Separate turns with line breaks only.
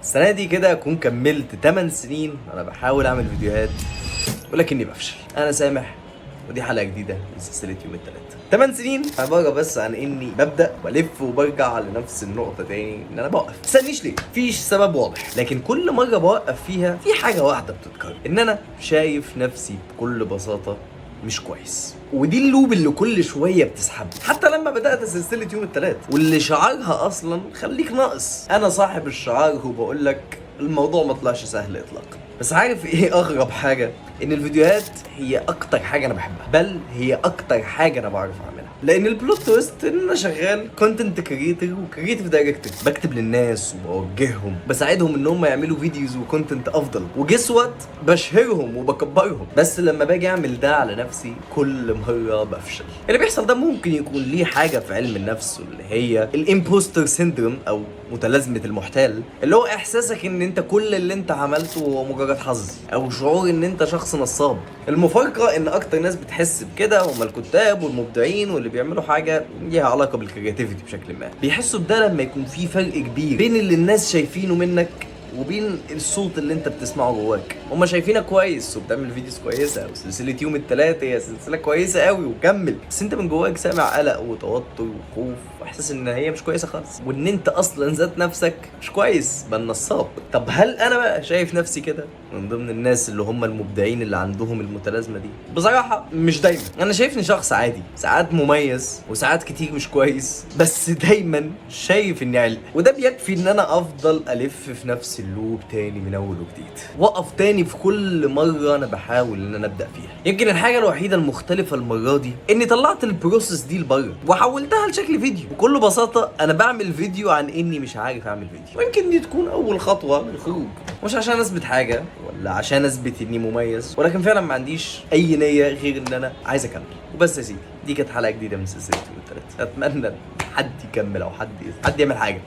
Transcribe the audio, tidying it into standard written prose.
السنة دي كده اكون كملت 8 سنين انا بحاول اعمل فيديوهات ولكني بفشل. انا سامح، ودي حلقة جديدة من سلسلة يوم الثلاث. 8 سنين عبارة بس عن اني ببدا والف وبرجع لنفس النقطة تاني، ان انا بوقف. تسالنيش ليه؟ مفيش سبب واضح، لكن كل مرة بوقف فيها في حاجة واحدة بتتكرر، ان انا شايف نفسي بكل بساطة مش كويس. ودي ال loop اللي كل شوية بتسحبني، حتى لما بدات سلسلة يوم الثلاث واللي شعارها اصلا خليك ناقص. انا صاحب الشعار وبقول لك الموضوع ما طلعش سهل اطلاقا. بس عارف ايه اغرب حاجة؟ ان الفيديوهات هي اكتر حاجة انا بحبها، بل هي اكتر حاجة انا بعرف اعملها، لان ال plot twist ان انا شغال content creator و creative director، بكتب للناس وبوجههم، بساعدهم ان هم يعملوا videos و content افضل، و guess what؟ بشهرهم وبكبرهم. بس لما باجي اعمل ده على نفسي كل مرة بفشل. اللي بيحصل ده ممكن يكون ليه حاجة في علم النفس، واللي هي ال imposter syndrome او متلازمة المحتال، اللي هو احساسك ان انت كل اللي انت عملته هو مجرد حظ، او شعور ان انت شخص نصاب. المفارقة ان اكتر ناس بتحس بكده هم الكتاب والمبدعين واللي بيعملوا حاجة ليها علاقة بال creativity بشكل ما. بيحسوا بده لما يكون في فرق كبير بين اللي الناس شايفينه منك وبين الصوت اللي انت بتسمعه جواك. هما شايفينك كويس وبتعمل videos كويسه، وسلسلة يوم الثلاث هي سلسلة كويسة قوي وكمل، بس انت من جواك سامع قلق وتوتر وخوف واحساس ان هي مش كويسة خالص، وان انت اصلا ذات نفسك مش كويس بل نصاب. طب هل انا بقى شايف نفسي كده من ضمن الناس اللي هم المبدعين اللي عندهم المتلازمه دي؟ بصراحة مش دايما. انا شايفني شخص عادي، ساعات مميز وساعات كتير مش كويس، بس دايما شايف اني علق، وده بيكفي ان انا افضل الف في نفس ال loop تاني من اول وجديد، واقف تاني في كل مرة انا بحاول ان انا ابدا فيها. يمكن الحاجة الوحيدة المختلفة المرة دي اني طلعت ال process دي لبره وحولتها لشكل فيديو. بكل بساطة انا بعمل فيديو عن اني مش عارف اعمل فيديو، ويمكن دي تكون اول خطوة للخروج، مش عشان اثبت حاجة ولا عشان اثبت اني مميز، ولكن فعلا ما عنديش اي نيه غير ان انا عايز اكمل. وبس يا سيدي، دي كانت حلقة جديدة من سلسلة يوم الثلاث. اتمنى حد يكمل او حد يعمل حاجه.